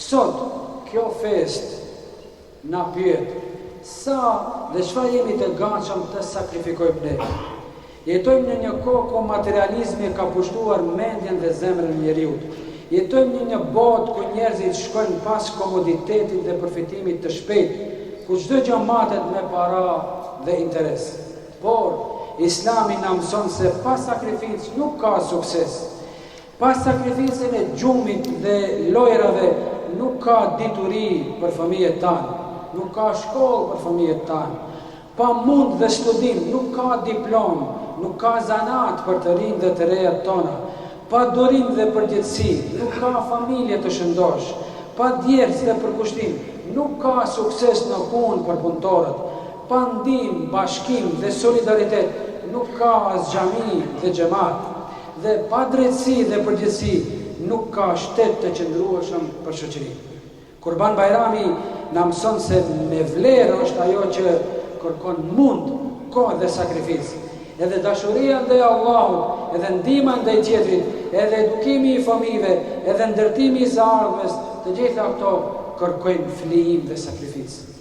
Sot, kjo festë na pyet, sa dhe çfarë jemi të gatshëm të sakrifikojmë ne? Jetojmë në një kohë ku materializmi ka pushtuar mendjen dhe zemrën e njeriut. Jetojmë në një botë ku njerëzit shkojnë pas komoditetit dhe përfitimit të shpejtë, ku çdo gjë matet me para dhe interes. Por, Islami na mëson se pa sakrificë nuk ka sukses. Pa sakrificën e gjumit dhe lojërave nuk ka dituri për fëmijët tanë, nuk ka shkollë për fëmijët tanë. Pa mund dhe studim nuk ka diplomë, nuk ka zanat për të rinjtë dhe të rejat tona. Pa durim dhe përgjegjësi nuk ka familje të shëndoshë. Pa djersë dhe përkushtim nuk ka sukses në punë për punëtorët. Pa ndihmë, bashkim dhe solidaritet nuk ka as xhami dhe xhemat. Dhe pa drejtësi dhe përgjegjësi nuk ka shtet të qëndrueshëm për shoqërinë. Kurban Bajrami na mëson se me vlerë është ajo që kërkon mund, kohë dhe sakrificë. Edhe dashuria ndaj Allahut, edhe ndihma ndaj tjetrit, edhe edukimi i fëmijëve, edhe ndërtimi i së ardhmes, të gjitha këto kërkojnë flijim dhe sakrificë.